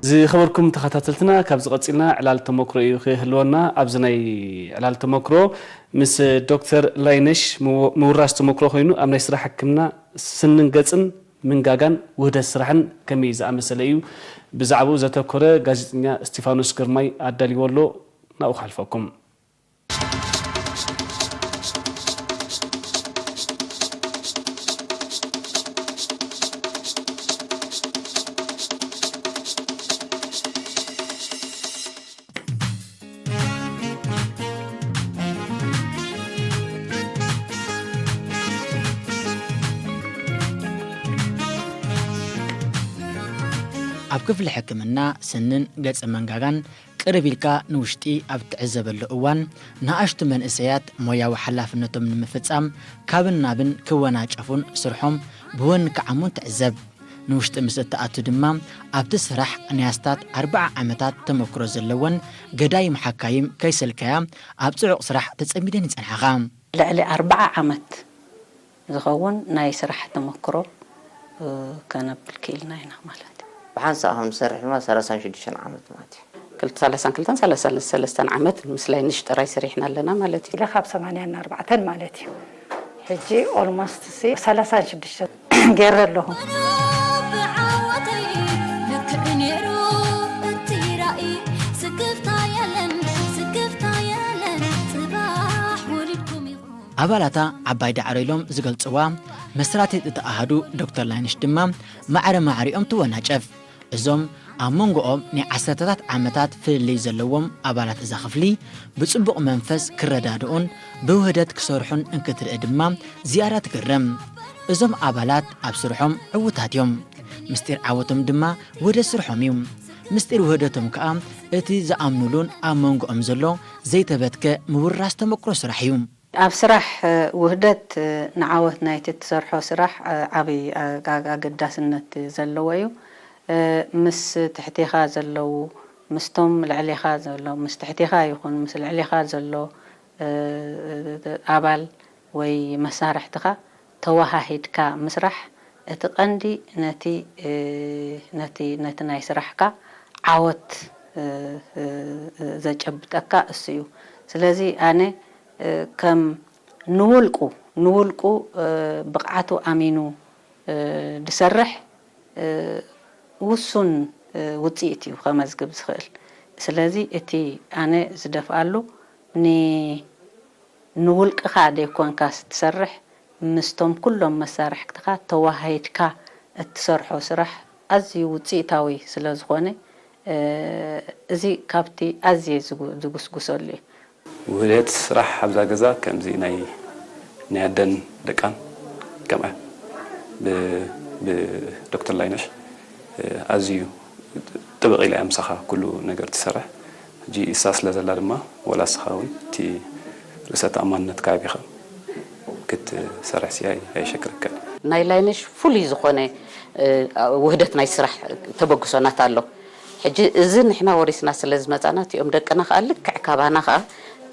ዝኸበርኩም ተኸታተልትና፣ ካብዚ ቀጺልና ዕላል ተመክሮ እዩ ክህልወና። ኣብዚ ናይ ዕላል ተመክሮ ምስ ዶክተር ላይነሽ ምው-፣ ምውራስ ተመክሮ ኮይኑ፣ ኣብ ናይ ስራሕ ሕክምና ስንን ገጽን ምንጋጋን ውህደት ስራሕን ከመይ ዝኣመሰለ እዩ ብዛዕባኡ ዘተኮረ ጋዜጠኛ እስቲፋኖስ ግርማይ ኣዳልይዎ ኣሎ። ናብኡ ክሓልፈኩም። ኣብ ክፍሊ ሕክምና ስንን ገጸ መንጋጋን ቅርብ ኢልካ ንውሽጢ ኣብ እትዕዘበሉ እዋን፣ ንኣሽቱ መንእሰያት ሞያዊ ሓላፍነቶም ንምፍጻም ካብን ናብን ክወናጨፉን ስርሖም ብወን ክዓሙን ትዕዘብ። ንውሽጢ ምስ እትኣቱ ድማ፣ ኣብቲ ስራሕ ናይ ኣስታት ኣርብዓ ዓመታት ተመክሮ ዘለወን ገዳይም ሓካይም ከይሰልከያ ኣብ ጽዑቕ ስራሕ ተጸሚደን ይጸንሓኻ። ልዕሊ ኣርብዓ ዓመት ዝኸውን ናይ ስራሕ ተመክሮ፣ እ፣ ከነብል ክኢልና ኢና ማለት እዩ። ብሓንሳእ ከም ዝሰርሕ ድማ ሰላሳን ሽዱሽተን ዓመት ማለት እዩ። ክልተ፣ ሰላሳን ክልተን ሰላሳን ሰለስተን ዓመት ምስ ላይነሽ ጥራይ ሰሪሕና ኣለና ማለት እዩ። ኢለ ካብ ሰማንያን ኣርባዕተን ማለት እዩ። ሕጂ ኦልሞስት ሲ ሰላሳን ሽዱሽተን ገይረ ኣለኹ። ብዓወተይ ልክዕ ነይሩ እቲ ራእይ። ስክፍታ የለን፣ ስክፍታ የለን፣ ጽባሕ ወሊድኩም ኢኹም። ኣባላታ ዓባይ ዳዕሮ ኢሎም ዝገልጽዋ መስራቲት እቲ ኣሃዱ ዶክተር ላይነሽ ድማ ማዕረ ማዕሪኦም ትወናጨፍ። እዞም ኣብ መንጎኦም ናይ ዓሰርተታት ዓመታት ፍልልይ ዘለዎም ኣባላት እዛ ክፍሊ፣ ብጽቡቕ መንፈስ ክረዳድኡን ብውህደት ክሰርሑን እንክትርኢ ድማ ዝያዳ ትግረም። እዞም ኣባላት ኣብ ስርሖም ዕዉታት እዮም። ምስጢር ዓወቶም ድማ ውህደት ስርሖም እዩ። ምስጢር ውህደቶም ከኣ እቲ ዝኣምኑሉን ኣብ መንጎኦም ዘሎ ዘይተበትከ ምውርራስ ተመክሮ ስራሕ እዩ። ኣብ ስራሕ፣ እ፣ ውህደት፣ እ፣ ንዓወት ናይቲ እትሰርሖ ስራሕ፣ እ፣ ዓብዪ፣ እ፣ ኣጋ-፣ ኣገዳስነት ዘለዎ እዩ። እ፣ ምስ ትሕቴኻ ዘለዉ፣ ምስቶም ልዕሌኻ ዘሎ፣ ምስ ትሕቴኻ ይኹን ምስ ልዕሌኻ ዘሎ፣ እ፣ ኣባል ወይ መሳርሕትኻ ተወሃሂድካ ምስራሕ እቲ ቀንዲ ነቲ፣ እ፣ ነቲ፣ ነቲ ናይ ስራሕካ ዓወት፣ እ፣ እ፣ ዘጨብጠካ እሱ እዩ። ስለዚ ኣነ፣ እ፣ ከም ንውልቁ፣ ንውልቁ፣ እ፣ ብቕዓቱ ኣሚኑ፣ እ፣ ዝሰርሕ፣ እ፣ ውሱን፣ እ፣ ውጽኢት እዩ ከመዝግብ ዝኽእል። ስለዚ እቲ ኣነ ዝደፍኣሉ ን-፣ ንውልቅኻ ዘይኮንካስ ትሰርሕ፣ ምስቶም ኩሎም መሳርሕትኻ ተወሃሂድካ እትሰርሖ ስራሕ ኣዝዩ ውጽኢታዊ ስለ ዝኾነ፣ እ፣ እዚ ካብቲ ኣዝየ ዝጉ-፣ ዝጉስጉሰሉ እዩ። ውህደት ስራሕ ኣብዛ ገዛ ከምዚ ናይ፣ ናይ ኣደን ደቃን ከምኣ ብ-፣ ብዶክተር ላይነሽ፣ እ፣ ኣዝዩ ጥብቕ ኢላ እያ ምሳኻ ኩሉ ነገር ትሰርሕ። ሕጂ እሳ ስለ ዘላ ድማ፣ ወላ እስኻ እውን እቲ ርእሰ ተኣማንነትካ ኣቢኻ ክትሰርሕ ሲ ኣይ-፣ ኣየሸግረካን። ናይ ላይነሽ ፍሉይ ዝኾነ፣ እ፣ ውህደት ናይ ስራሕ ተበግሶ ናታ ኣሎ። ሕጂ እዚ ንሕና ወሪስና ስለ ዝመጻና፣ እቲኦም ደቅና ከኣ ልክዕ ካባና ከኣ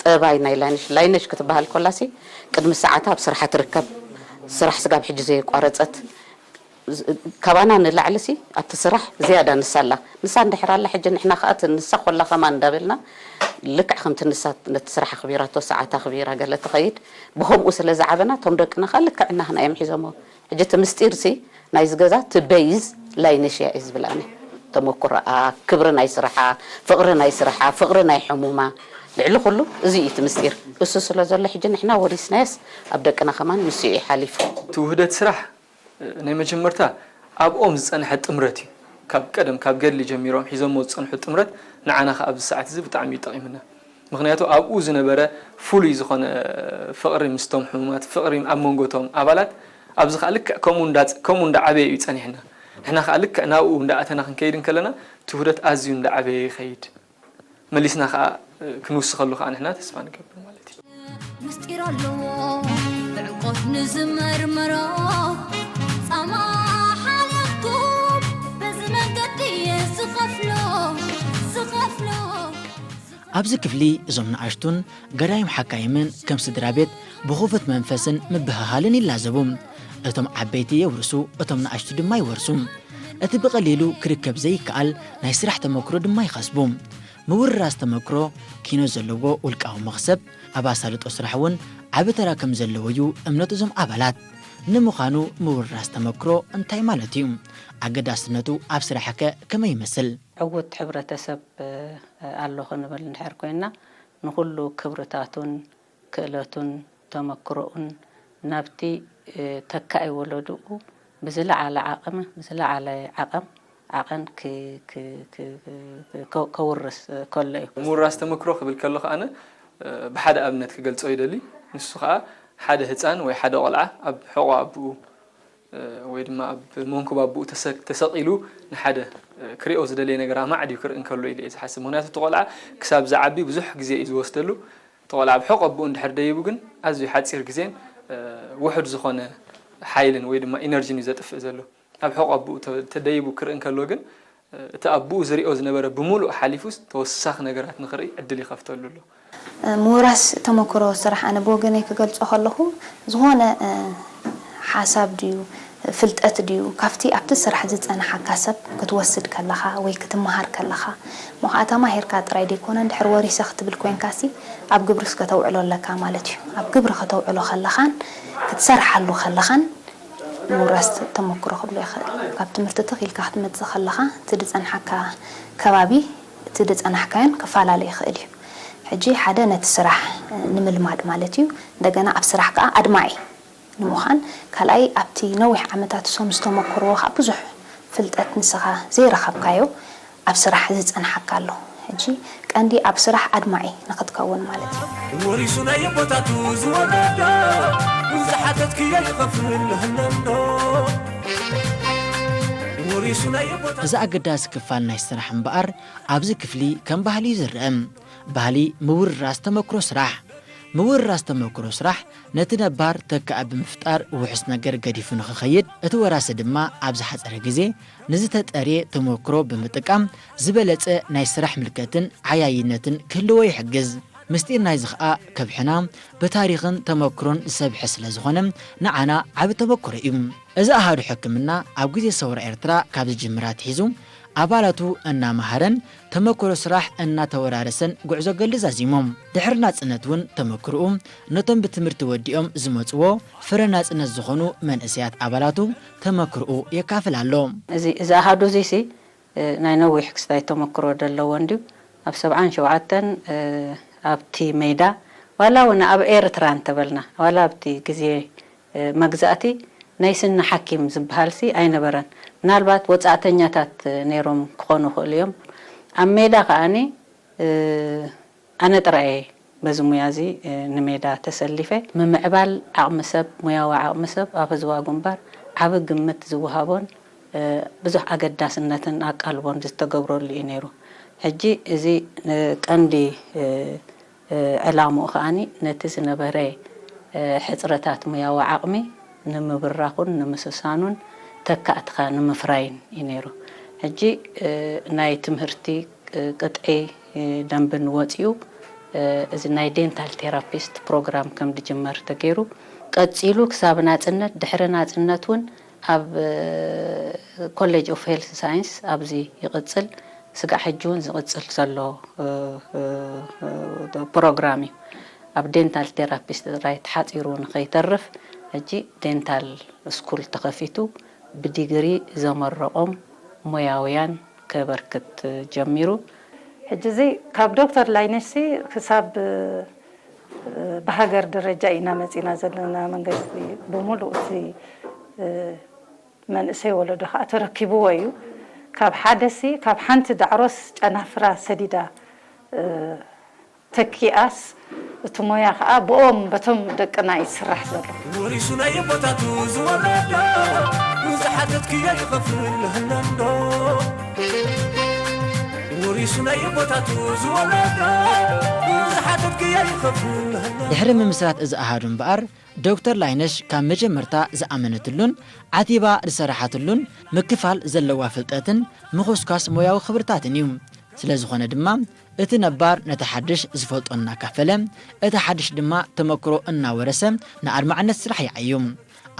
ጠባይ ናይ ላይነሽ፣ ላይነሽ ክትበሃል ኮላሲ ቅድሚ ሰዓታ ኣብ ስራሓ ትርከብ፣ ስራሕ ስጋብ ሕጂ ዘየቋረጸት፣ ዝ-፣ ካባና ንላዕሊ ሲ ኣብቲ ስራሕ ዝያዳ ንሳ ኣላ። ንሳ እንድሕር ኣላ፣ ሕጂ ንሕና ከኣ እቲ ንሳ ኮላ ከማን እንዳበልና ልክዕ ከምቲ ንሳ ነቲ ስራሕ ኣኽቢራቶ፣ ሰዓት ኣኽቢራ ገለ ትኸይድ። ብኸምኡ ስለ ዝዓበና፣ እቶም ደቅና ከኣ ልክዕ እናህና እዮም ሒዞምዎ። ሕጂ እቲ ምስጢር ሲ ናይዚ ገዛ እቲ በይዝ ላይነሽ እያ እየ ዝብል ኣነ። ተመኩሮኣ፣ ክብሪ ናይ ስራሓ፣ ፍቕሪ ናይ ስራሓ፣ ፍቕሪ ናይ ሕሙማ፣ ልዕሊ ኩሉ እዚ እዩ እቲ ምስጢር። እሱ ስለ ዘሎ ሕጂ ንሕና ወሪስናዮስ ኣብ ደቅና ከማን ንሱ እዩ ሓሊፉ። እቲ ውህደት ስራሕ ናይ መጀመርታ ኣብኦም ዝጸንሐ ጥምረት እዩ። ካብ ቀደም ካብ ገድሊ ጀሚሮም ሒዞሞ ዝጸንሑ ጥምረት ንዓና ከኣ ኣብዚ ሰዓት እዚ ብጣዕሚ እዩ ጠቒሙና። ምኽንያቱ ኣብኡ ዝነበረ ፍሉይ ዝኾነ ፍቕሪ ምስቶም ሕሙማት፣ ፍቕሪ ኣብ መንጎ እቶም ኣባላት፣ ኣብዚ ከኣ ልክዕ ከምኡ እንዳ-፣ ከምኡ እንዳዓበየ እዩ ጸኒሕና። ንሕና ከዓ ልክዕ ናብኡ እንዳኣተና ክንከይድ እንከለና እቲ ውህደት ኣዝዩ እንዳዓበየ ይኸይድ። መሊስና ከዓ ክንውስኸሉ ከዓ ንሕና ተስፋ ንገብር ማለት እዩ። ምስጢር ኣለዎ ብዕምቆት ንዝመርምሮ ፃማ ሓለፍኩም በዚ መንገዲ እየ ዝኸፍሎ ዝኸፍሎ ኣብዚ ክፍሊ እዞም ንኣሽቱን ገዳይም ሓካይምን ከም ስድራ ቤት ብኽፉት መንፈስን ምብህሃልን ይላዘቡ። እቶም ዓበይቲ የውርሱ፣ እቶም ንኣሽቱ ድማ ይወርሱ። እቲ ብቐሊሉ ክርከብ ዘይከኣል ናይ ስራሕ ተመክሮ ድማ ይኸስቡ። ምውርራስ ተመክሮ ኪኖ ዘለዎ ውልቃዊ መኽሰብ ኣብ ኣሳልጦ ስራሕ እውን ዓቢ ተራ ከም ዘለዎ እዩ እምነት እዞም ኣባላት። ንምዃኑ ምውርራስ ተመክሮ እንታይ ማለት እዩ? ኣገዳስነቱ ኣብ ስራሕከ ከመይ ይመስል? ዕዉት ሕብረተሰብ ኣሎ ክንብል እንድሕር ኮይንና ንኹሉ ክብርታቱን ክእለቱን ተመክሮኡን ናብቲ ተካኢ ወለድኡ ብዝለዓለ ዓቕሚ ብዝለዓለ ዓቐም ዓቐን ከውርስ ከሎ እዩ። ምውራስ ተመክሮ ክብል ከለኹ ኣነ ብሓደ ኣብነት ክገልጾ ይደሊ። ንሱ ከዓ ሓደ ህፃን ወይ ሓደ ቆልዓ ኣብ ሕቖ ኣቦኡ ወይ ድማ ኣብ መንኩብ ኣቦኡ ተሰ- ተሰቒሉ ንሓደ ክሪኦ ዝደለየ ነገር ኣማዕድዩ ክርኢ እንከሎ ኢለ እየ ዝሓስብ። ምክንያቱ እቲ ቆልዓ ክሳብ ዝዓቢ ብዙሕ ግዜ እዩ ዝወስደሉ። እቲ ቆልዓ ኣብ ሕቖ ኣቦኡ እንድሕር ደይቡ ግን ኣዝዩ ሓፂር ግዜን ውሑድ ዝኾነ ሓይልን ወይ ድማ ኢነርጂን እዩ ዘጥፍእ ዘሎ። ኣብ ሕቖ ኣቦኡ ተ- ተደይቡ ክርኢ እንከሎ ግን እቲ ኣቦኡ ዝሪኦ ዝነበረ ብምሉእ ሓሊፉስ ተወሳኺ ነገራት ንኽርኢ ዕድል ይኸፍተሉ ኣሎ። ምውራስ ተመክሮ ስራሕ ኣነ ብወገነይ ክገልጾ ከለኹ ዝኾነ ሓሳብ ድዩ ፍልጠት ድዩ ካብቲ ኣብቲ ስራሕ ዝጸንሓካ ሰብ ክትወስድ ከለኻ ወይ ክትመሃር ከለኻ እሞ ከዓ ተማሂርካ ጥራይ ደይኮነ እንድሕር ወሪሰ ክትብል ኮይንካሲ ኣብ ግብርስ ከተውዕሎ ኣለካ ማለት እዩ። ኣብ ግብሪ ከተውዕሎ ከለኻን ክትሰርሓሉ ከለኻን ምውራስ ተመክሮ ክብሎ ይኽእል። ካብ ትምህርቲ ትኽ ኢልካ ክትመጽእ ከለኻ እቲ ዝጸንሓካ ከባቢ እቲ ዝጸናሕካዮን ክፈላለ ይኽእል እዩ። ሕጂ ሓደ ነቲ ስራሕ ንምልማድ ማለት እዩ። እንደገና ኣብ ስራሕ ከዓ ኣድማዒ ንምዃን ካልኣይ ኣብቲ ነዊሕ ዓመታት እሶም ዝተመክርዎ ከዓ ብዙሕ ፍልጠት ንስኻ ዘይረኸብካዮ ኣብ ስራሕ ዝጸንሓካ ኣሎ። ሕጂ ቀንዲ ኣብ ስራሕ ኣድማዒ ንኽትከውን ማለት እዩ። ወሪሱ ናይ ኣቦታቱ ዝወረዶ ንዝሓተትክዮ ይኸፍል ንህነንዶ ወሪሱ ናይ ኣቦታቱ እዚ ኣገዳሲ ክፋል ናይ ስራሕ እምበኣር ኣብዚ ክፍሊ ከም ባህሊ እዩ ዝረአ። ባህሊ ምውርራስ ተመክሮ ስራሕ። ምውርራስ ተመክሮ ስራሕ ነቲ ነባር ተካኢ ብምፍጣር ውሑስ ነገር ገዲፉ ንኽኸይድ፣ እቲ ወራሲ ድማ ኣብ ዝሓጸረ ግዜ ንዝተጠርየ ተመክሮ ብምጥቃም ዝበለጸ ናይ ስራሕ ምልከትን ዓያይነትን ክህልዎ ይሕግዝ። ምስጢር ናይዚ ኸኣ ከብሕና ብታሪኽን ተመክሮን ዝሰብሐ ስለ ዝኾነ ንዓና ዓቢ ተመክሮ እዩ። እዚ ኣሃዱ ሕክምና ኣብ ግዜ ሰውራ ኤርትራ ካብ ዝጅምር ኣትሒዙ ኣባላቱ እናመሃረን ተመክሮ ስራሕ እናተወራረሰን ጉዕዞ ገል ዛዚሞም። ድሕሪ ናጽነት እውን ተመክርኡ ነቶም ብትምህርቲ ወዲኦም ዝመጽዎ ፍረ ናጽነት ዝኾኑ መንእሰያት ኣባላቱ ተመክርኡ የካፍል ኣሎ። እዚ እዚ ኣሃዱ እዚሲ ናይ ነዊሕ ክስታይ ተመክሮ ደለዎ እንድዩ። ኣብ ሰብዓን ሸውዓተን ኣብቲ ሜዳ ዋላ እውን ኣብ ኤርትራ እንተበልና ዋላ ኣብቲ ግዜ መግዛእቲ ናይ ስኒ ሓኪም ዝበሃልሲ ኣይነበረን። ምናልባት ወጻእተኛታት ነይሮም ክኾኑ ይኽእሉ እዮም። ኣብ ሜዳ ከኣኒ ኣነ ጥራይ እየ በዚ ሙያ እዚ ንሜዳ ተሰሊፈ። ምምዕባል ዓቕሚ ሰብ፣ ሙያዊ ዓቕሚ ሰብ ኣብ ህዝባዊ ግንባር ዓቢ ግምት ዝወሃቦን ብዙሕ ኣገዳስነትን ኣቃልቦን ዝተገብረሉ እዩ ነይሩ። ሕጂ እዚ ቀንዲ ዕላምኡ ከኣ ነቲ ዝነበረ ሕጽረታት ሙያዊ ዓቕሚ ንምብራኹን ንምስሳኑን ተካእትኻ ንምፍራይን እዩ ነይሩ። ሕጂ ናይ ትምህርቲ ቅጥዒ ደንብን ወጺኡ እዚ ናይ ዴንታል ቴራፒስት ፕሮግራም ከም ዝጅመር ተገይሩ ቀጺሉ ክሳብ ናጽነት ድሕሪ ናጽነት እውን ኣብ ኮሌጅ ኦፍ ሄልስ ሳይንስ ኣብዚ ይቕጽል። ስጋዕ ሕጂ እውን ዝቕጽል ዘሎ ፕሮግራም እዩ። ኣብ ዴንታል ቴራፒስት ጥራይ ተሓጺሩ ንኸይተርፍ ሕጂ ዴንታል ስኩል ተኸፊቱ ብዲግሪ ዘመረቖም ሞያውያን ከበርክት ጀሚሩ። ሕጂ እዚ ካብ ዶክተር ላይነሽሲ ክሳብ ብሃገር ደረጃ ኢና መጺና ዘለና መንገዲ ብምሉእ እቲ መንእሰይ ወለዶ ከዓ ተረኪብዎ እዩ። ካብ ሓደሲ ካብ ሓንቲ ዳዕሮስ ጨናፍራ ሰዲዳ ተኪኣስ እቲ ሞያ ከዓ ብኦም በቶም ደቅና እዩ ዝስራሕ ዘሎ። ወሪሱ ናይ ኣቦታቱ ዝወረዶ፣ ንዝሓተትክዮ ይኸፍል ምህላንዶ። ወሪሱ ናይ ኣቦታቱ ዝወረዶ፣ ንዝሓተትክዮ ይኸፍል ምህላንዶ። ድሕሪ ምምስራት እዚ ኣሃዱ እምበኣር፣ ዶክተር ላይነሽ ካብ መጀመርታ ዝኣመነትሉን ዓቲባ ዝሰራሓትሉን ምክፋል ዘለዋ ፍልጠትን ምኹስኳስ ሞያዊ ክብርታትን እዩ። ስለ ዝኾነ ድማ፣ እቲ ነባር ነቲ ሓድሽ ዝፈልጦ እናካፈለ፣ እቲ ሓድሽ ድማ ተመክሮ እናወረሰ ንኣድማዕነት ስራሕ ይዓዩ።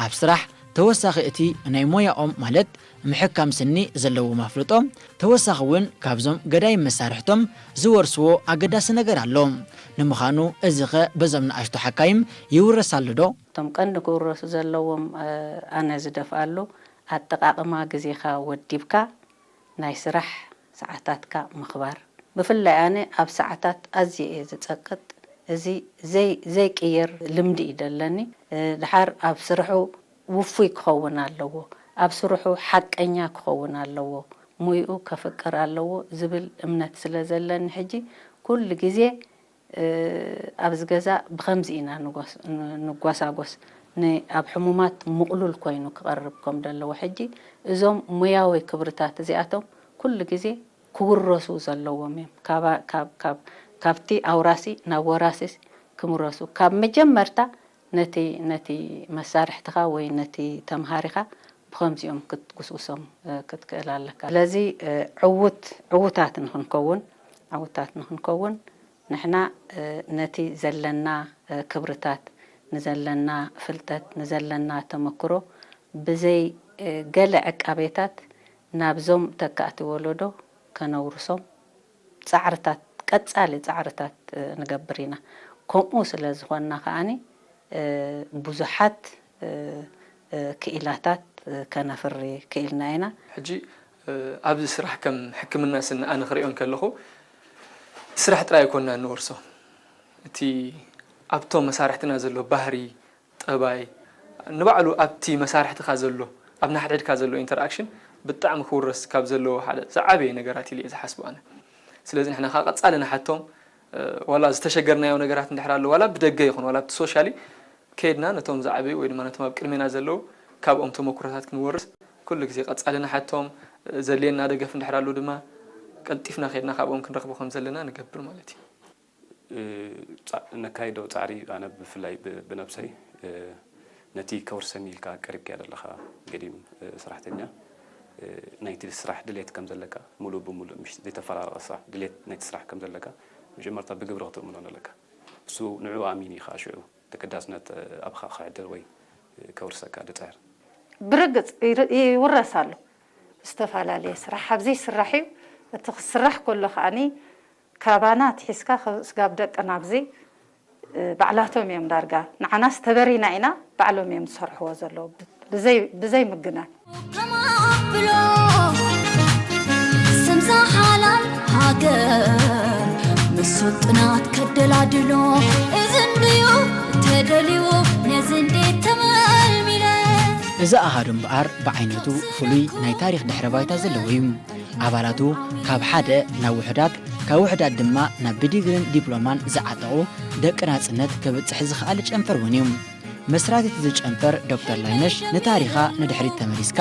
ኣብ ስራሕ ተወሳኺ እቲ ናይ ሞያኦም ማለት ምሕካም ስኒ ዘለዎም ኣፍልጦ፣ ተወሳኺ እውን ካብዞም ገዳይም መሳርሕቶም ዝወርስዎ ኣገዳሲ ነገር ኣሎ። ንምዃኑ እዚኸ በዞም ንኣሽቱ ሓካይም ይውረስ ኣሎ ዶ? እቶም ቀንዲ ክውረሱ ዘለዎም፣ እ፣ ኣነ ዝደፍኣሉ፣ ኣጠቓቕማ ግዜኻ ወዲብካ ናይ ስራሕ ሰዓታትካ ምኽባር። ብፍላይ ኣነ ኣብ ሰዓታት ኣዝየ እየ ዝጸቅጥ። እዚ ዘይ-፣ ዘይቅየር ልምዲ እዩ ደለኒ። እ፣ ድሓር ኣብ ስርሑ ውፉይ ክኸውን ኣለዎ። ኣብ ስርሑ ሓቀኛ ክኸውን ኣለዎ። ሙይኡ ከፍቅር ኣለዎ ዝብል እምነት ስለ ዘለኒ፣ ሕጂ ኩሉ ግዜ፣ እ፣ ኣብዚ ገዛ ብኸምዚ ኢና ንጎስ-፣ ን-፣ ንጓሳጎስ። ን-፣ ኣብ ሕሙማት ምቕሉል ኮይኑ ክቐርብ ከም ዘለዎ። ሕጂ እዞም ሙያዊ ክብርታት እዚኣቶም ኩሉ ግዜ ክውረሱ ዘለዎም እዮም። ካባ-፣ ካብ-፣ ካብ-፣ ካብቲ ኣውራሲ ናብ ወራሲ ክምረሱ፣ ካብ መጀመርታ ነቲ፣ ነቲ መሳርሕትኻ ወይ ነቲ ተምሃሪኻ ብኸምዚኦም ክትጉስጉሶም፣ እ፣ ክትክእል ኣለካ። ስለዚ፣ እ፣ ዕዉት፣ ዕዉታት ንኽንከውን፣ ዕዉታት ንኽንከውን ንሕና፣ እ፣ ነቲ ዘለና፣ እ፣ ክብርታት፣ ንዘለና ፍልጠት፣ ንዘለና ተመክሮ ብዘይ፣ እ፣ ገለ ዕቃቤታት ናብዞም ተካእቲ ወለዶ ከነውርሶም ጻዕርታት፣ ቀጻሊ ጻዕርታት፣ እ፣ ንገብር ኢና። ከምኡ ስለ ዝኾንና ከኣኒ፣ እ፣ ብዙሓት፣ እ፣ እ፣ ክኢላታት፣ እ፣ ከነፍሪ ክኢልና ኢና። ሕጂ፣ እ፣ ኣብዚ ስራሕ ከም ሕክምና ስኒ ኣነ ክሪኦ እንከለኹ፣ ስራሕ ጥራይ ኣይኮንና እንወርሶ። እቲ ኣብቶም መሳርሕትና ዘሎ ባህሪ፣ ጠባይ፣ ንባዕሉ ኣብቲ መሳርሕትኻ ዘሎ፣ ኣብ ናሕድሕድካ ዘሎ ኢንተርኣክሽን ብጣዕሚ ክውረስ ካብ ዘለዎ ሓደ ዝዓበየ ነገራት ኢለ እየ ዝሓስቦ ኣነ። ስለዚ ንሕና ካብ ቀጻሊ ንሓቶም፣ እ፣ ዋላ ዝተሸገርናዮ ነገራት እንድሕር ኣሎ፣ ዋላ ብደገ ይኹን፣ ዋላ ኣብቲ ሶሻሊ ከይድና ነቶም ዝዓበዩ ወይ ድማ ነቶም ኣብ ቅድሜና ዘለዉ ካብኦም ተመኩሮታት ክንወርስ ኩሉ ግዜ ቀጻሊ ንሓቶም፣ እ፣ ዘድልየና ደገፍ እንድሕር ኣሎ ድማ ቀልጢፍና ከይድና ካብኦም ክንረኽቦ ከም ዘለና ንገብር ማለት እዩ። እ፣ ጻ-፣ ነካይዶ ጻዕሪ ኣነ ብፍላይ ብ-፣ ብነብሰይ፣ እ፣ ነቲ ከውርሰኒ ኢልካ ቀሪብካዮ ዘለኻ ገዲም፣ እ፣ ሰራሕተኛ፣ እ፣ ናይቲ ስራሕ ድሌት ከም ዘለካ፣ ሙሉእ ብሙሉእ ምሽ ዘይተፈራረቐ ስራሕ ድሌት ናይቲ ስራሕ ከም ዘለካ መጀመርታ ብግብሪ ክትእምኖ ኣለካ። እሱ ንዕኡ ኣሚኑ እዩ ከኣ ሽዑ ተገዳስነት፣ እ፣ ኣብኻ ከሕድር ወይ፣ እ፣ ከውርሰካ ድጽዕር። ብርግጽ ይር-፣ ይውረስ ኣሎ። ዝተፈላለየ ስራሕ ኣብ ዘይስራሕ እዩ። እቲ ክስራሕ ከሎ ከኣኒ ካባና ኣትሒዝካ ኸ-፣ ስጋብ ደቅና ኣብዚ፣ እ፣ ባዕላቶም እዮም ዳርጋ። ንዓናስ ተበሪና ኢና፣ ባዕሎም እዮም ዝሰርሕዎ ዘለዉ። ብ-፣ ብዘይ-፣ ብዘይ ምግናን። ከማብሎ ስምዛ ሓላል ሃገር ምስ ስልጡናት ከደላድሎ እዚ እንድዩ ተደልዩ ነዚ እንዴት ተመልሚለ። እዚ ኣሃዱ እምበኣር ብዓይነቱ ፍሉይ ናይ ታሪኽ ድሕረ ባይታ ዘለዎ እዩ። ኣባላቱ ካብ ሓደ ናብ ውሑዳት፣ ካብ ውሑዳት ድማ ናብ ብዲግሪን ዲፕሎማን ዝዓጠቑ ደቂ ናጽነት ከብጽሕ ዝኸኣለ ጨንፈር እውን እዩ። መስራቲት እዚ ጨንፈር ዶክተር ላይነሽ ንታሪኻ ንድሕሪት ተመሊስካ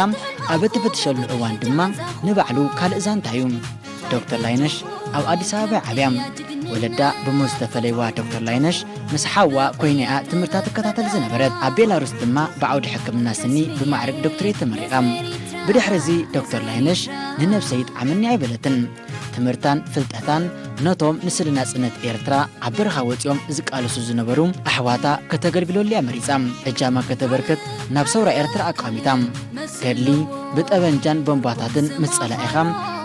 ኣብ እትፍትሸሉ እዋን ድማ ንባዕሉ ካልእ ዛንታ እዩ። ዶክተር ላይነሽ ኣብ ኣዲስ ኣበባ ዓብያ። ወለዳ ብሞት ዝተፈለይዋ ዶክተር ላይነሽ ምስ ሓዋ ኮይና እያ ትምህርታ ትከታተል ዝነበረት። ኣብ ቤላሩስ ድማ ብዓውዲ ሕክምና ስኒ ብማዕርግ ዶክትሬት ተመሪቓ። ብድሕሪ እዚ ዶክተር ላይነሽ ንነብሰይ ይጥዓመኒ ኣይበለትን። ትምህርታን ፍልጠታን ነቶም ንስለ ናጽነት ኤርትራ ኣብ በረኻ ወጺኦም ዝቃለሱ ዝነበሩ ኣሕዋታ ከተገልግለሉ እያ መሪጻ። እጃማ ከተበርክት ናብ ሰውራ ኤርትራ ኣቋሚታ። ገድሊ ብጠበንጃን ቦምባታትን ምስ ጸላኢኻ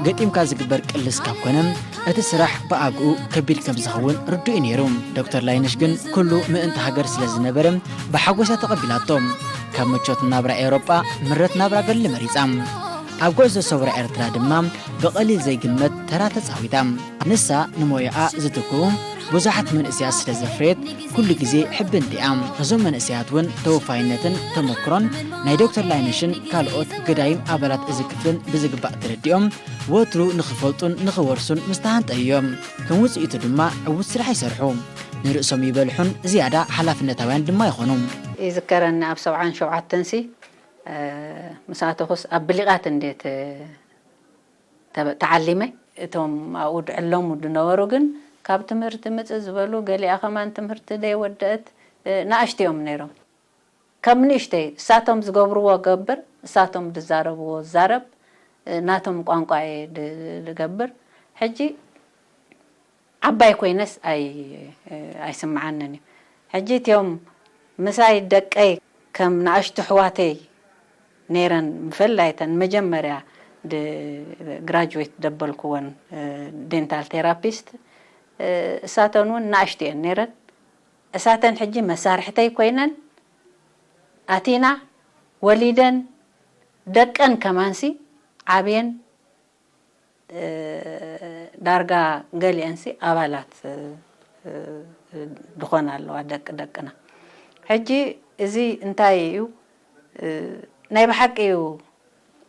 ገጢምካ ዝግበር ቅልስ ካብ ኮነ፣ እቲ ስራሕ ብኣግኡ ከቢድ ከም ዝኸውን ርዱእ እዩ ነይሩ። ዶክተር ላይነሽ ግን ኩሉ ምእንቲ ሃገር ስለ ዝነበረ ብሓጎስ እያ ተቐቢላቶ። ካብ ምቾት ናብራ ኤውሮጳ ምረት ናብራ ገድሊ መሪጻ። ኣብ ጉዕዞ ሰውራ ኤርትራ ድማ ብቐሊል ዘይግመት ተራ ተጻዊታ። ንሳ ንሞያኣ ዝትክኡ ብዙሓት መንእሰያት ስለ ዘፍረየት ኩሉ ግዜ ሕብንቲ እያ። እዞም መንእሰያት እውን ተወፋይነትን ተመክሮን ናይ ዶክተር ላይነሽን ካልኦት ገዳይም ኣባላት እዚ ክፍልን ብዝግባእ ተረዲኦም ወትሩ ንኽፈልጡን ንኽወርሱን ምስ ተሃንጠዩ እዮም። ከም ውጽኢቱ ድማ ዕዉት ስራሕ ይሰርሑ። ንርእሶም ይበልሑን ዝያዳ ሓላፍነታውያን ድማ ይኾኑ። ይዝከረኒ ኣብ ሰብዓን ሸውዓተን ሲ፣ እ፣ ምስ ኣተኹስ ኣብ ብሊቓት እንዴት ተበ-፣ ተዓሊመ። እቶም ኣብኡ ድዕለሙ ድነበሩ ግን ካብ ትምህርቲ ምጽእ ዝበሉ፣ ገሊኣ ከማን ትምህርቲ ደይወደአት፣ እ፣ ንኣሽቱ እዮም ነይሮም። ከም ንእሽተይ እሳቶም ዝገብርዎ ገብር፣ እሳቶም ድዛረብዎ ዝዛረብ፣ እ፣ ናቶም ቋንቋ እየ ድ-፣ ድገብር። ሕጂ ዓባይ ኮይነስ ኣይ-፣ ኣይስምዓንን እዩ። ሕጂ እቲኦም ምሳይ ደቀይ ከም ንኣሽቱ ኣሕዋተይ ነይረን፣ ብፍላይ እተን መጀመርያ ድ-፣ ግራጁዌት ደበልኩወን፣ እ፣ ዴንታል ቴራፒስት፣ እ፣ እሳተን እውን ንኣሽቱ እየን ነይረን። እሳተን ሕጂ መሳርሕተይ ኮይነን ኣቲና ወሊደን ደቀን ከማንሲ ዓብየን፣ እ፣ ዳርጋ ገሊአንሲ ኣባላት፣ እ፣ ድኾና ኣለዋ ደቂ ደቅና። ሕጂ እዚ እንታይ እዩ? እ፣ ናይ ብሓቂ እዩ።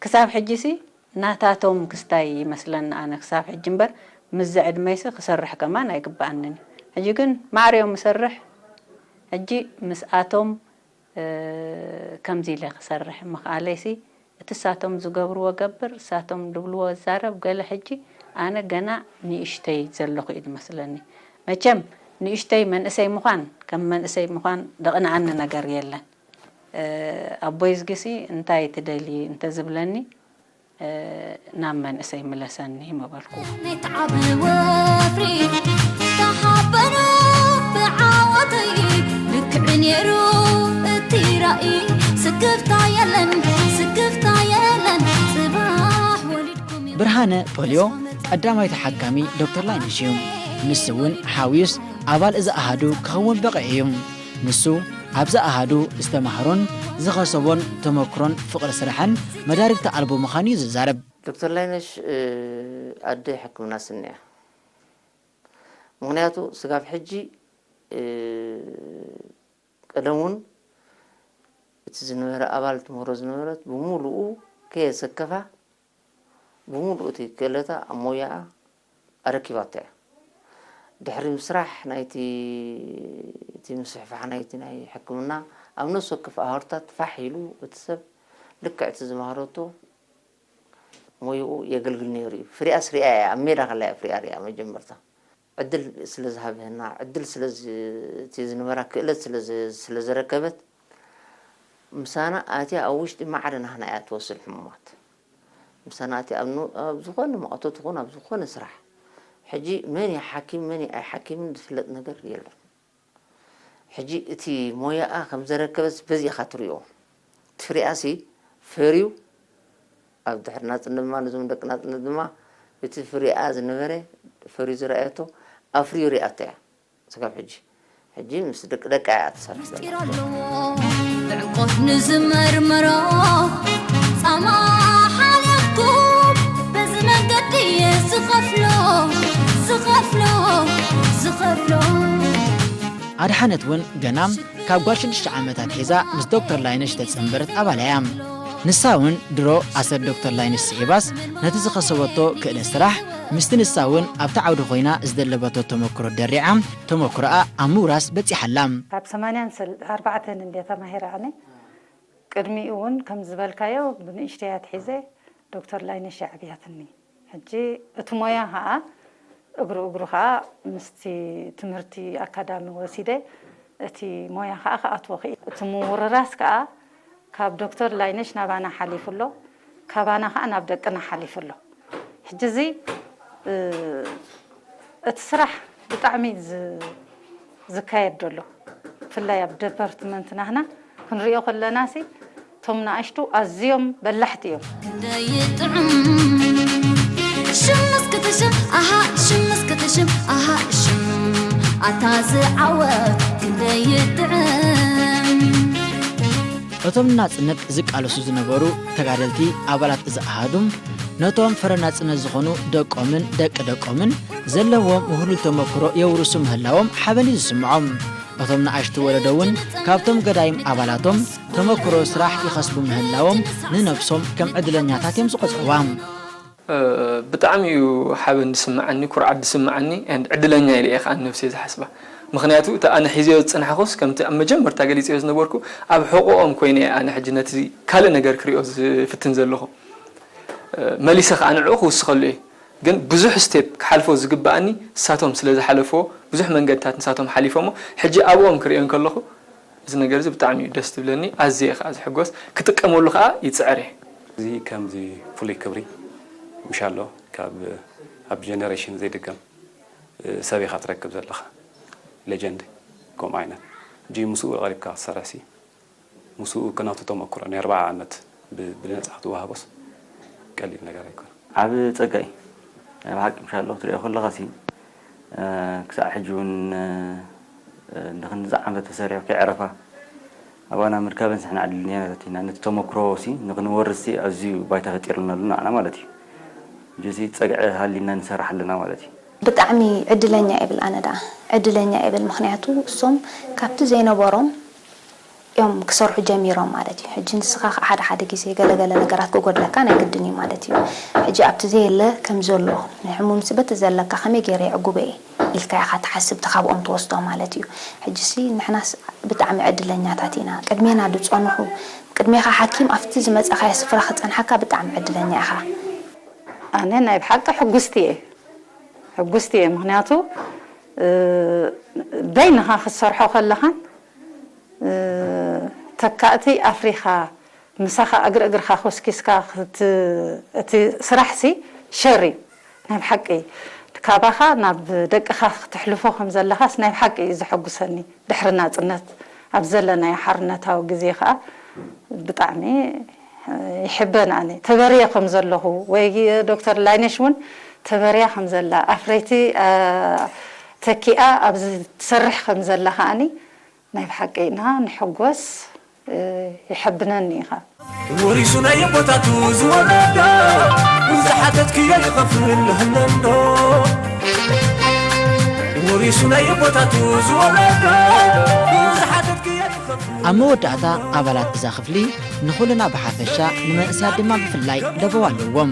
ክሳብ ሕጂሲ ናታቶም ክስታይ ይመስለኒ ኣነ ክሳብ ሕጂ እምበር፣ ምስዚ ዕድመይሲ ክሰርሕ ከማን ኣይግብኣንን እዩ። ሕጂ ግን ማዕረ እዮም እሰርሕ። ሕጂ ምስኣቶም፣ እ፣ ከምዚ ኢለ ክሰርሕ ምኽኣለይሲ፣ እቲ እሳቶም ዝገብርዎ ገብር፣ እሳቶም ድብልዎ እዛረብ። ገለ ሕጂ ኣነ ገና ንእሽተይ ዘለኹ እዩ ዝመስለኒ። መቸም ንእሽተይ መንእሰይ ምዃን፣ ከም መንእሰይ ምዃን ደቕንኣኒ ነገር የለን። እ፣ ኣቦይ ዝግሲ እንታይ ትደሊ እንተዝብለኒ፣ እ፣ ናብ መንእሰይ ምለሰኒ ምበልኩ። ነቲ ዓቢ ወፍሪ ተሓበኖ ብዓወተይ፣ ልክዕ ነይሩ እቲ ራእይ። ስክፍታ የለን፣ ስክፍታ የለን፣ ጽባሕ ወሊድኩም እዩ። ብርሃነ ፖልዮ ቀዳማይ ተሓካሚ ዶክተር ላይነሽ እዩ። ንሱ እውን ሓውዩስ ኣባል እዚ ኣሃዱ ክኸውን በቒዑ እዩ። ንሱ ኣብዚ ኣሃዱ ዝተማህሮን ዝኸሰቦን ተመክሮን ፍቕሪ ስራሕን መዳርግቲ ኣልቦ ምዃኑ እዩ ዝዛረብ። ዶክተር ላይነሽ፣ እ፣ ኣደ ሕክምና ስኒ እያ። ምኽንያቱ ስጋብ ሕጂ፣ እ፣ ቀደም እውን እቲ ዝነበረ ኣባል ትምህሮ ዝነበረት ብምሉኡ ከየሰከፋ፣ ብምሉኡ እቲ ክእለታ ኣብ ሞያኣ ኣረኪባቶ እያ። ድሕሪ ምስራሕ ናይቲ፣ እቲ ምስሕፋሕ ናይቲ ናይ ሕክምና ኣብ ነፍሲ ወከፍ ኣህሩታት ፋሕ ኢሉ እቲ ሰብ ልክዕ እቲ ዝመሃረቶ ሞይኡ የገልግል ነይሩ እዩ። ፍሪኣስ ሪኣ እያ፣ ኣብ ሜዳ ከላ እያ ፍሪኣ ሪኣ መጀመርታ። ዕድል ስለ ዝሃብህና፣ ዕድል ስለ ዝ-፣ እቲ ዝነበራ ክእለት ስለ ዝ-፣ ስለ ዘረከበት፣ ምሳና ኣትያ ኣብ ውሽጢ ማዕረ ናህና እያ ትወስድ ሕሙማት። ምሳና ኣትያ ኣብ ን-፣ ኣብ ዝኾነ መቐቶ ትኹን ኣብ ዝኾነ ስራሕ። ሕጂ መን እዩ ሓኪም፣ መን እዩ ኣይሓኪምን ዝፍለጥ ነገር የለን። ሕጂ እቲ ሞያኣ ከም ዘረከበስ በዚ ኢኻ ትሪኦ። እቲ ፍሪኣሲ ፈርዩ፣ ኣብ ድሕሪ ናጽነት ድማ፣ ነዞም ደቂ ናጽነት ድማ፣ እቲ ፍሪኣ ዝነበረ ፈርዩ ዝረኣየቶ ኣፍርዩ ሪኣቶ እያ። ስጋብ ሕጂ፣ ሕጂ ምስ ደቂ ደቃ እያ ትሰርሕ ዘላ። ምስጢር ኣለዎ ብዕምቆት ንዝመርመሮ፣ ጻማ ሓሊፍኩም በዚ መንገዲ እየ ዝኸፍሎ፣ ዝኸፍሎ፣ ዝኸፍሎ። ኣድሓነት እውን ገና ካብ ጓል ሽዱሽተ ዓመታት ሒዛ ምስ ዶክተር ላይነሽ ተጸንበረት ኣባል እያ። ንሳ እውን ድሮ ኣሰር ዶክተር ላይነሽ ስዒባስ ነቲ ዝኸሰበቶ ክእለት ስራሕ ምስቲ ንሳ እውን ኣብቲ ዓውዲ ኮይና ዝደለበቶ ተመክሮ ደሪዓ ተመክሮኣ ኣብ ምውራስ በጺሓ ኣላ። ካብ ሰማንያን ኣርባዕተን እንድየ ተማሂረ ኣነ። ቅድሚኡ እውን ከም ዝበልካዮ ብንእሽተይ ኣትሒዘ ዶክተር ላይነሽ ኣዕብያትኒ። ሕጂ እቲ ሞያ ኸዓ እግሩ እግሩ ኸዓ ምስቲ ትምህርቲ ኣካዳሚ ወሲደ እቲ ሞያ ኸዓ ክኣትዎ ክኢለ። እቲ ምውርራስ ከኣ ካብ ዶክተር ላይነሽ ናባና ሓሊፉ ኣሎ፣ ካባና ኸዓ ናብ ደቅና ሓሊፉ ኣሎ። ሕጂ እዚ እቲ ስራሕ ብጣዕሚ እዩ ዝ-፣ ዝካየድ ዘሎ። ብፍላይ ኣብ ደፓርትመንት ናህና ክንሪኦ ከለናሲ እቶም ንኣሽቱ ኣዝዮም በላሕቲ እዮም። ክንደይ ይጥዕም ሽምስ ክትሽም ኣሃ ሽምስ ክትሽም ኣሃ ሽም ኣታ ዝዓወት ክንደይ ይጥዕም። እቶም ንናጽነት ዝቃለሱ ዝነበሩ ተጋደልቲ ኣባላት እዚ ኣሃዱ ነቶም ፍረ ናጽነት ዝኾኑ ደቆምን ደቂ ደቆምን ዘለዎም ውህሉል ተመክሮ የውርሱ ምህላዎም ሓበን እዩ ዝስምዖም። እቶም ንኣሽቱ ወለዶ እውን ካብቶም ገዳይም ኣባላቶም ተመክሮ ስራሕ ይኸስቡ ምህላዎም ንነብሶም ከም ዕድለኛታት እዮም ዝቖጽርዋ። ብጣዕሚ እዩ ሓበን ዝስምዓኒ፣ ኩርዓት ዝስምዓኒ፣ and ዕድለኛ ኢለ እየ ከዓ ንነብሰይ ዝሓስባ። ምኽንያቱ እቲ ኣነ ሒዘዮ ዝጸናሕኩስ ከምቲ ኣብ መጀመርታ ገሊጸዮ ዝነበርኩ ኣብ ሕቖኦም ኮይነ እየ ኣነ ሕጂ ነቲ ካልእ ነገር ክሪኦ ዝፍትን ዘለኹ። መሊሰ ከኣ ንዕኡ ክውስኸሉ እየ። ግን ብዙሕ ስቴፕ ክሓልፎ ዝግብኣኒ ንሳቶም ስለ ዝሓለፍዎ ብዙሕ መንገድታት ንሳቶም ሓሊፎሞ ሕጂ ኣብኦም ክሪኦ እንከለኹ እዚ ነገር እዚ ብጣዕሚ እዩ ደስ ዝብለኒ፣ ኣዝየ ከኣ ዝሕጎስ፣ ክጥቀመሉ ከኣ ይጽዕር እየ። እዚ ከምዚ ፍሉይ ክብሪ ምሻሎ ካብ ኣብ ጀነሬሽን ዘይድገም ሰብ ኢኻ ትረክብ ዘለኻ። ሌጀንድ ከምኡ ዓይነት ሕጂ ምስኡ ቀሪብካ ክትሰርሕሲ ምስኡ ከናቱ ተመክሮ ናይ ኣርብዓ ዓመት ብ- ብነጻ ክትወሃቦስ ቀሊል ነገር ኣይኮነ። ዓብ ጸጋ እዩ ናይ ብሓቂ ምሻሎ ክትሪኦ ከለኻ ሲ ክሳዕ ሕጂ እውን ንክንድዚ ዓመት ተሰሪሑ ከይዕረፋ ኣባና ምርካበን ስሕና ዕድለኛታት ኢና። ነቲ ተመክሮ ሲ ንክንወርስ ሲ ኣዝዩ ባይታ ፈጢርልና ኣሎ ንዓና ማለት እዩ። ሕጂ ሲ ጸግዒ ሃሊና ንሰርሕ ኣለና ማለት እዩ። ብጣዕሚ ዕድለኛ እየ ብል ኣነ ደኣ ዕድለኛ እየ ብል ምኽንያቱ እሶም ካብቲ ዘይነበሮም እዮም ክሰርሑ ጀሚሮም ማለት እዩ። ሕጂ ንስኻ ከዓ ሓደ ሓደ ግዜ ገለ ገለ ነገራት ክጎድለካ ናይ ግድን እዩ ማለት እዩ። ሕጂ ኣብቲ ዘየለ ከም ዘሎ ናይ ሕሙምሲ በቲ ዘለካ ከመይ ገይረ የዕጉበ እየ ኢልካ ኢኻ ትሓስብ እቲ ካብኦም ትወስዶ ማለት እዩ። ሕጂሲ ንሕናስ ብጣዕሚ ዕድለኛታት ኢና። ቅድሜና ዝጸንሑ ቅድሜኻ ሓኪም ኣብቲ ዝመጻኻዮ ስፍራ ክጸንሓካ ብጣዕሚ ዕድለኛ ኢኻ። ኣነ ናይ ብሓቂ ሕጉስቲ እየ ሕጉስቲ እየ ምኽንያቱ በይንኻ ክትሰርሖ ከለኻን ተካእቲ ኣፍሪኻ ምሳኻ እግሪ እግርኻ ኮስኪስካ እቲ ስራሕ ሲ ሸር እዩ ናይ ብሓቂ ካባኻ ናብ ደቅኻ ክትሕልፎ ከም ዘለኻስ ናይ ብሓቂ እዩ ዘሐጉሰኒ ድሕሪ ናፅነት ኣብ ዘለናዮ ሓርነታዊ ግዜ ከዓ ብጣዕሚ ይሕበን ኣነ ተበርየ ከም ዘለኹ ወይ ዶክተር ላይነሽ እውን ተበርያ ከም ዘላ ኣፍረይቲ ተኪኣ ኣብዚ ትሰርሕ ከም ዘላ ከዓኒ ናይ ብሓቂ ኢና ንሕጎስ ይሕብነኒ ኢኻ። ወሪሱ ናይ ኣቦታቱ ዝወለዶ ንዝሓተትክዮ ይኸፍል ህነንዶ ወሪሱ ናይ ኣቦታቱ ዝወለዶ ንዝሓተትክዮ ይኸፍል ኣብ መወዳእታ ኣባላት እዛ ክፍሊ ንኹልና ብሓፈሻ ንመንእሰያት ድማ ብፍላይ ለበዋ ኣለዎም።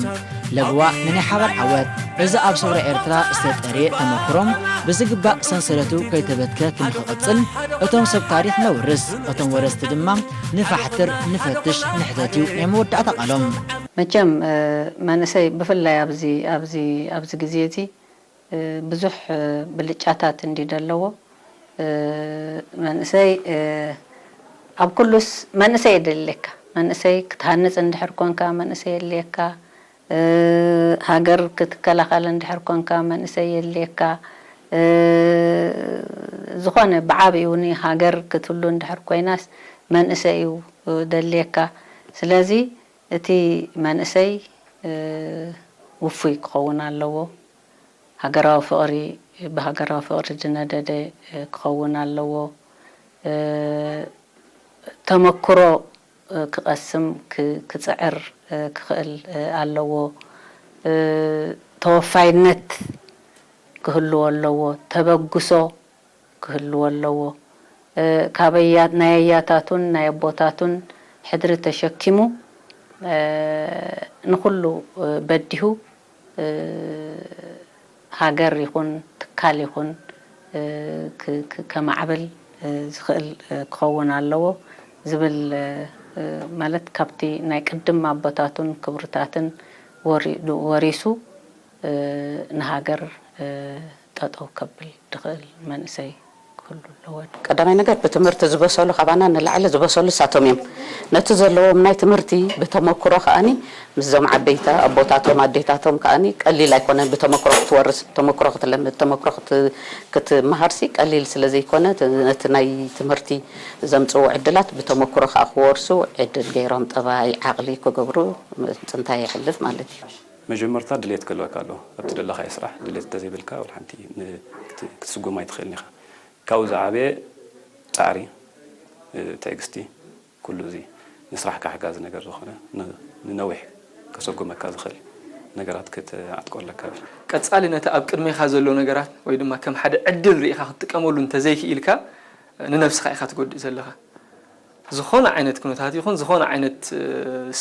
ለበዋ ንናይ ሓባር ዓወት። እዚ ኣብ ሰውራ ኤርትራ ዝተጠርየ ተመክሮም ብዝግባእ ሰንሰለቱ ከይተበትከ ክንክቕጽል እቶም ሰብ ታሪኽ ነውርስ፣ እቶም ወረስቲ ድማ ንፋሕትር፣ ንፈትሽ፣ ንሕተት እዩ ናይ መወዳእታ ቃሎም። መቸም መንእሰይ ብፍላይ ኣብዚ ኣብዚ ኣብዚ ግዜ እዚ ብዙሕ ብልጫታት እንዲ ደለዎ መንእሰይ ኣብ ኩሉስ መንእሰይ የደልየካ መንእሰይ ክትሃንፅ እንድሕር ኮንካ መንእሰይ የድልየካ ሃገር ክትከላኸል እንድሕር ኮንካ መንእሰይ የድልየካ ዝኾነ ብዓብኡ ንሃገር ክትህሉ እንድሕር ኮይናስ መንእሰይ እዩ ደድልየካ ስለዚ እቲ መንእሰይ ውፉይ ክኸውን ኣለዎ። ሃገራዊ ፍቕሪ ብሃገራዊ ፍቕሪ ዝነደደ ክኸውን ኣለዎ። ተመክሮ ክቐስም ክፅዕር ክኽእል ኣለዎ። ተወፋይነት ክህልዎ ኣለዎ። ተበግሶ ክህልዎ ኣለዎ። ካብ ናይ ኣያታቱን ናይ ኣቦታቱን ሕድሪ ተሸኪሙ ንኹሉ በዲሁ ሃገር ይኹን ትካል ይኹን ከማዕብል ዝኽእል ክኸውን ኣለዎ ዝብል ማለት ካብቲ ናይ ቅድም ኣቦታቱን ክብርታትን ወሪሱ ንሃገር ጠጠው ከብል ድኽእል መንእሰይ ክህሉ ኣለዎ። ቀዳማይ ነገር ብትምህርቲ ዝበሰሉ ካባና ንላዕሊ ዝበሰሉ እሳቶም እዮም። ነቲ ዘለዎም ናይ ትምህርቲ ብተመክሮ ከኣኒ ምስዞም ዓበይቲ ኣቦታቶም ኣዴታቶም ከኣኒ ቀሊል ኣይኮነን ብተመክሮ ክትወርስ ተመክሮ ክትለምድ ተመክሮ ክትመሃርሲ ቀሊል ስለ ዘይኮነ ነቲ ናይ ትምህርቲ ዘምፅዎ ዕድላት ብተመክሮ ከዓ ክወርሱ ዕድል ገይሮም ጠባይ ዓቕሊ ክገብሩ ምፅንታይ የሕልፍ ማለት እዩ። መጀመርታ ድሌት ክህልወካ ኣለዎ ኣብቲ ደለኻዮ ስራሕ ድሌት እንተዘይብልካ ወላ ሓንቲ ክትስጎማ ኣይትኽእልን ኢኻ ካብኡ ዝዓበየ ፃዕሪ ትዕግስቲ ኩሉ እዚ ንስራሕካ ሓጋዚ ነገር ዝኾነ ንነዊሕ ከሰጉመካ ዝኽእል ነገራት ክትዓጥቆ ኣለካ። ቀጻሊ ነቲ ኣብ ቅድሜኻ ዘሎ ነገራት ወይ ድማ ከም ሓደ ዕድል ርኢኻ ክትጥቀመሉ እንተዘይክኢልካ ንነብስኻ ኢኻ ትጎድእ ዘለኻ። ዝኾነ ዓይነት ኩነታት ይኹን ዝኾነ ዓይነት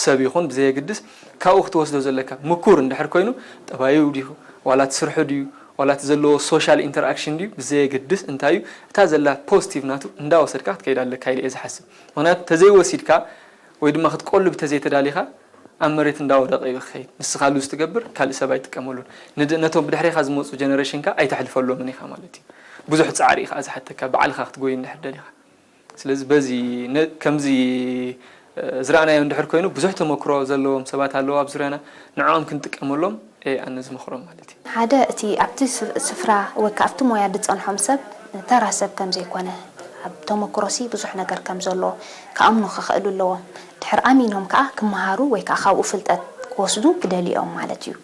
ሰብ ይኹን ብዘየግድስ ካብኡ ክትወስዶ ዘለካ ምኩር እንድሕር ኮይኑ ጠባዩ ድዩ ዋላ እቲ ስርሑ ድዩ ዋላ እቲ ዘለዎ ሶሻል ኢንተርኣክሽን ድዩ ብዘየገድስ እንታይ እዩ፣ እታ ዘላ ፖዚቲቭ ናቱ እንዳወሰድካ ክትከይድ ኣለካ ኢለ እየ ዝሓስብ። ምክንያቱ ተዘይወሲድካ ወይ ድማ ክትቆልብ ተዘይተዳሊኻ ኣብ መሬት እንዳወደቀ እዩ ክኸይድ። ንስኻ ሉዝ ትገብር፣ ካልእ ሰብ ኣይጥቀመሉን። ንድ- ነቶም ብድሕሬኻ ዝመፁ ጀነሬሽንካ ኣይተሕልፈሎምን ኢኻ ማለት እዩ። ብዙሕ ፃዕሪ ኢኻ ዝሓተካ ባዕልኻ ክትጎይ እንድሕር ደሊኻ። ስለዚ በዚ ነ- ከምዚ ዝረኣናዮ እንድሕር ኮይኑ ብዙሕ ተመክሮ ዘለዎም ሰባት ኣለዉ ኣብ ዙርያና፣ ንዕኦም ክንጥቀመሎም እየ ኣነ ዝመኽሮም ማለት እዩ። ሓደ እቲ ኣብቲ ስፍራ ወይ ከዓ ኣብቲ ሞያ ዝፀንሖም ሰብ ተራ ሰብ ከም ዘይኮነ፣ ኣብ ተመክሮሲ ብዙሕ ነገር ከም ዘሎ ክኣምኑ ክኽእሉ ኣለዎም። ድሕር ኣሚኖም ከዓ ክመሃሩ ወይ ከዓ ካብኡ ፍልጠት ክወስዱ ክደልዩ እዮም ማለት እዩ።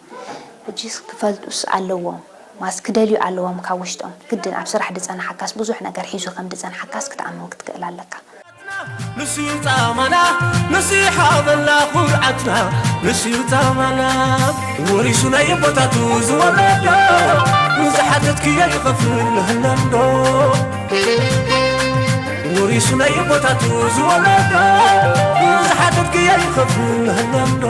ሕጂ ክፈልጡስ ኣለዎም ማስ ክደልዩ ኣለዎም ካብ ውሽጦም ግድን ኣብ ስራሕ ዝፀናሓካስ ብዙሕ ነገር ሒዙ ከም ዝፀናሓካስ ክትኣምን ክትክእል ኣለካ። ንሱ ጻማና ንሱ ሓበላ ኩርዓትና ንሱ ጻማና ወሪሱ ናይ ኣቦታቱ ዝወረዶ ንዝሓተትክዮ ይኸፍል ንህነንዶ ወሪሱ ናይ ኣቦታቱ ዝወረዶ ንዝሓተትክዮ ይኸፍል ንህነንዶ